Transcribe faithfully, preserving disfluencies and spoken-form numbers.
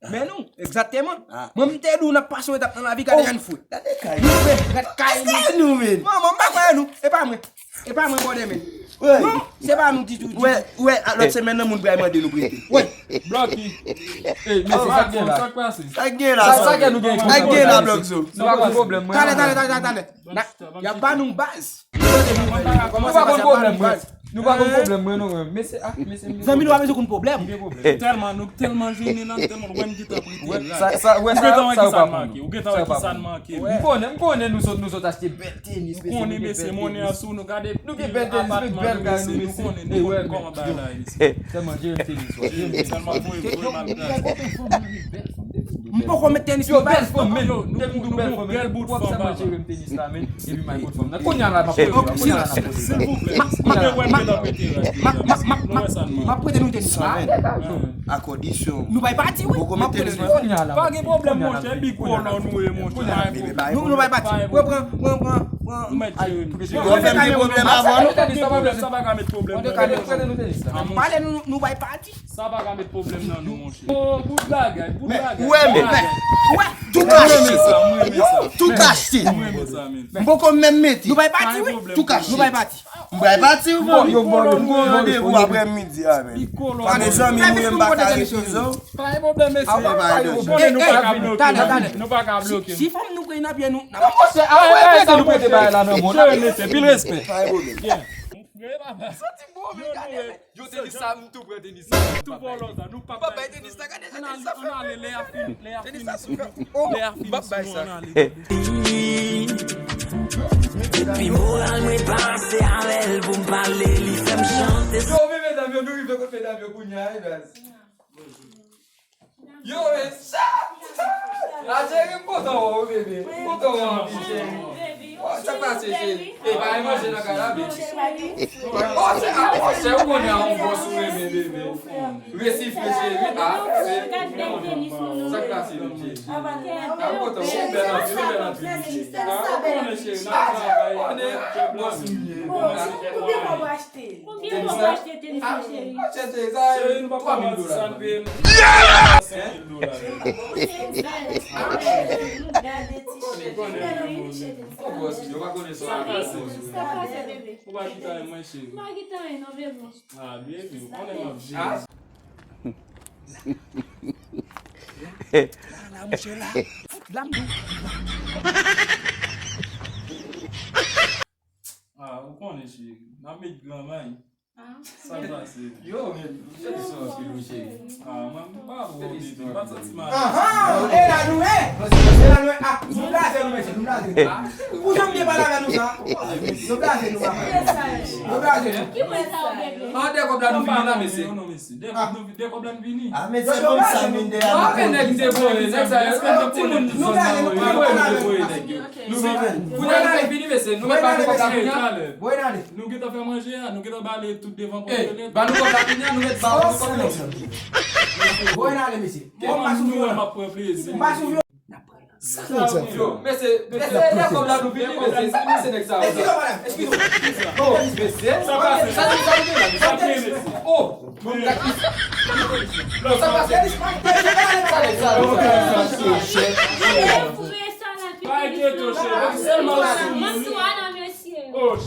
Men nou, egzakteman. Mwen, m te di w n ap pase yon etap nan lavi, gade yon fwe. Gade kay nou. Fwe, gade kay nou. Kay nou, men. Manman, m pa kwè nou. E pa mwen. E pa mwen, bòdè, men. Non, se pa nou ditou. Wè, wè, lòt semèn nan, moun pral mande nou prete. Wè. Bloki. Ey, mesye, sa k gen la? Sa k pase? Sa k gen la? Sa k gen nou gen? Sa k gen la, Blòk Zo? Nou pa konn pwoblèm, mwen. Talè, talè, talè, talè. Y ap ba nou baz. Nou pa konn pwoblèm, mwen. Nou pa konn pwoblèm, mwen, non, mwen. Mesye, ah, mesye, mesye. Zanmi, nou pa bezwen konn pwoblèm. Tèlman, nou tèlman jennen la, nou tèlman wè m gentan prete. Wè, sa, sa, wè, sa, sa yo pa konn. Ou gentan wè ki sa n manke. M konnen, m konnen nou sot, nou sot achte bèl tenis, mesye, nou gen bèl tenis. Nou gen bèl tenis, men bèl kay nou, mesye. Ey, wè, men. Tèlman Jerem tenis, wè. Jerem tenis. M poko met tenis. Yo, bèl fanm, men. Depi m di w bèl fanm, men. Wap sèlman Jerem tenis la, men. Epi m al kot fanm nan. Kounye a la, m ap poze w. Kounye a la, m ap poze w. Silvouplè. M ap prete nou tenis la. A kondisyon. Nou bay pati, wi. M ap prete nou. Pa gen pwoblèm, monchè. Big kolon nou ye, monchè. Nou, nou bay pati. Pran, pran, pran, pran, pran. Mèt Jerem. Yo fè m gen pwoblèm avan nou. Sa pa ka met pwoblèm. Pale nou, nou bay pati. Sa pa ka met pwoblèm nan nou, monchè. Oh, bout bagay, bout bagay. Ou wè, men. Ou wè, tou kache. Tou kache. M poko menm mete. Nou bay pati, wi. Tou kache. Nou bay pati. M bay pati, ou bon. M gon randevou aprè midi a, men. Pa gen zanmi mwen, m pa ka refize w. Pa gen pwoblèm, mesye. Nou pa ka bloke. Talè, talè. Nou pa ka bloke. Si fanm nou pran nan pye nou. Non, monchè, a wè, prete nou prete bagay la nan bon. Mesye, pil respè. Pa gen pwoblèm. Santi bon, men gade. Yo, tenis sa, m tou pran tenis sa. Tou vòlò sa, nou pa bay tenis la, gade tenis sa. Ann ale, lè a fini, lè a fini sou nou. Lè a fini sou nou, ann ale. Depi moral mwen pase avè l pou m pale, li fè m chante. Yo, men medam yo, nou rive kot medam yo kounye a, wi, baz. Yo, men sa! A, cheri, m kontan wè w, bebe. M kontan wè w anpil, cheri. Oh, sa k pase, cheri? E, pa gen manje nan kay la, bebe. Oh, se, a, oh, se ou konnen a, yon bòs ou renmen, bebe. Resifle, cheri. A, se. Sa k pase, menm, cheri? A, m kontan wè w, bèl anpil, bèl anpil, cheri. A, ou konnen, cheri, n ap travay. Konnen, bòs m ye. Konbyen kòb ou achte? Konbyen kòb ou achte tenis la, cheri? Cheri, nou pa pral di sa, nou peye senk mil dola. Gade ti cheri. Ou pa konnen sa. Sa pase, bebe? Ou pa gentan renmen mwen, cheri? M pa gentan renmen non, bebe. Ah, bebe, ou konnen m ap jere. La, la, mouche la. Fout la, m di w. Ah, ou konnen, cheri. N ap met granmay. Ah. Sa k pase? Yo, men, fè li sou anpil, wi, cheri. Ah, mwen, m pa bon, bebe. M pa t santi m alèz. Aha! E la nou ye! E la nou ye! Ah, nou blaze nou, mesye, nou blaze nou. Pou jan m te pale avè nou sa, nou blaze nou, papa. Nou blaze nou. Ki mwen sa ou, bebe? Ah, de kòb la nou fini la, mesye. Non, non, mesye. De kòb nou, de kòb la nou vini. Ah, men se moun sa, moun de a. Ah, men nèg m te voye, nèg sa, èske nou timoun nou sòt nan voye, nou voye nèg yo. Nou vini. Kounye a nou fè vini, mesye. Nou mèt ba nou kòb la kounye a. Bon, ale. Nou gentan fè manje a, nou gentan bale tout devan pòt fenèt. Ba nou kòb la kounye a, nou mèt ba nou kòb la. Bon, ale, mesye. Bon, m pa soufri. M pa soufri. Sa k pase? Yo, mesye, mesye, lè kòb la nou vini, mesye, se nèg sa yo. Eskize, madam, eskize. Oh, mesye. Sa pase? Sa nou, sa nou gen la, mesye? Oh, bon, gad ki sa. Sa pase? Sa nèg sa yo. Pa enkyete w, cheri. Sèlman sou moun. Oh,